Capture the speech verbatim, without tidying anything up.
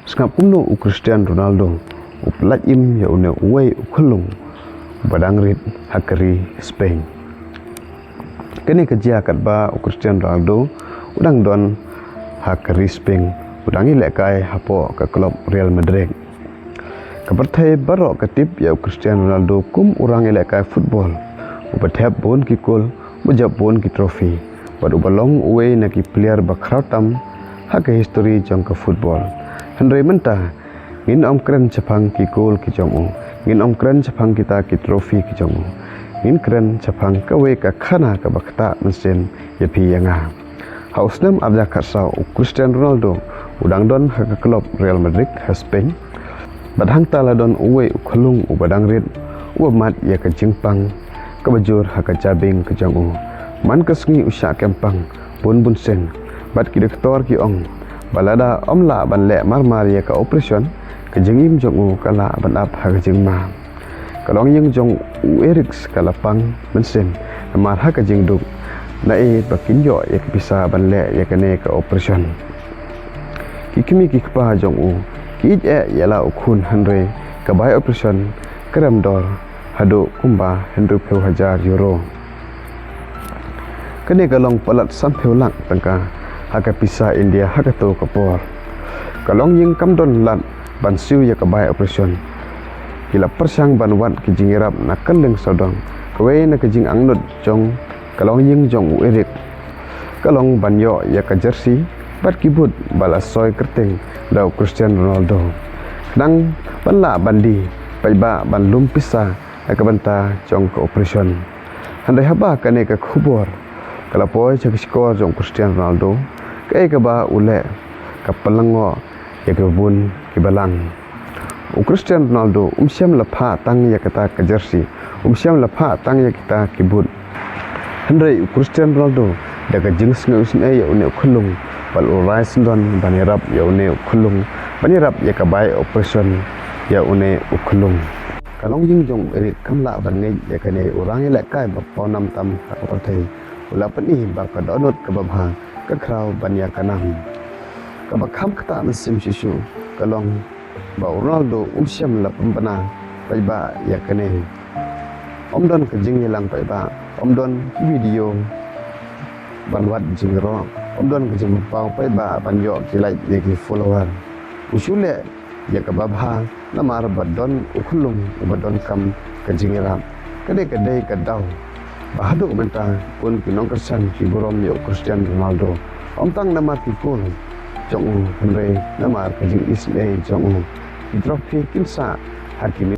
Sngap kumno u Cristiano Ronaldo u pyllait im ïa une uwei u khyllung uba dang rit ha ka ri Spain. Kane ka jia katba u Cristiano Ronaldo u dang don ha ka ri Spain, u dang ïalehkai hapoh ka club Real Madrid. Ka pyrthei baroh ka tip ïa u Cristiano Ronaldo kum u rang ïalehkai football uba thep bun ki kol, uba jop bun ki trophy, bad uba long uwei na ki player ba khraw tam ha ka history jong ka football. Hynrei mynta ngin ym kren shaphang ki kol ki jong u, ngin ym kren shaphang kita ki trophy ki jong u. Ngin kren shaphang kawei ka khana kaba ktah mynsiem ïa phi ïa nga. Ha u snem arhajar khatsaw u Cristiano Ronaldo u dang don ha ka club Real Madrid ha Spain. Bad hangta la don uwei u khyllung uba dang rit, uba mad ïa ka jingpang kaba jur ha ka jabieng ka jong u. Man ka sngi u shah kem pang bun bun sien. Bad ki doktor ki ong ba lada ym lah ban leh marmar ïa ka operation, ka jingim jong u ka lah ban ap ha ka jingma. Ka longïing jong u Eric ka la pang mynsiem namar ha ka jingduk, naei ba kin ïoh ïa ka pisa ban leh ïa kane ka operation. Ki kmie ki kpa jong u ki ïeit eh ïa la u khun, hynrei ka bai operation ka rem dor haduh kumba hynriewphew hajar euro. Kane ka long palat sanphew lak tyngka ha ka pisa India ha kato ka por. Ka longïing kam don lad ban siew ïa ka bai operation. Ki la pyrshang ban wad ki jingïarap na kylleng sawdong. Kawei na ka jingangnud jong ka longïing jong u Eric ka long ban ïoh ïa ka jersey bad ki boot ba la soi kyrteng da u Cristiano Ronaldo, khnang ban lah ban die paidbah ban lum pisa na ka bynta jong ka operation. Hynrei haba kane ka khubor ka la poi sha ka shkor jong u Cristiano Ronaldo, kaei kaba u leh ka pynlyngngoh ïa kiba bun ki balang. U Cristiano Ronaldo um shym la phah tang ïa kata ka jersey, um shym la phah tang ïa kita ki boot. Hynrei u Cristiano Ronaldo da ka jingsngewsynei ïa une u khyllung, bad u rai syndon ban ïarap ïa une u khyllung, ban ïarap ïa ka bai operation ïa une u khyllung. Ka longïing jong u Eric kam lah ban ngeit ïa kane u rang ïalehkai ba pawnam tam ha ka pyrthei. U la pyni ba ka dohnud kaba bha ka khraw ban ïa ka nam. Kaba kham ktah mynsiem shisha ka long ba u Ronaldo um shym la pynbna paidbah ïa kane. Um don ka jingïalang paidbah, um don ki video ban wad jingïaroh, um don ka jingpynpaw paidbah ban ïoh ki like ne ki follower. U shu leh ïa kaba bha namar ba don u khyllung uba donkam ka jingïarap. Ka dei ka dei ka daw ba haduh mynta bun ki nongkyrshan ki burom ïa u Cristiano Ronaldo, ym tang namar ki kol jong u, hynrei namar ka jingisynei jong u. Ki trophy kin sah ha ki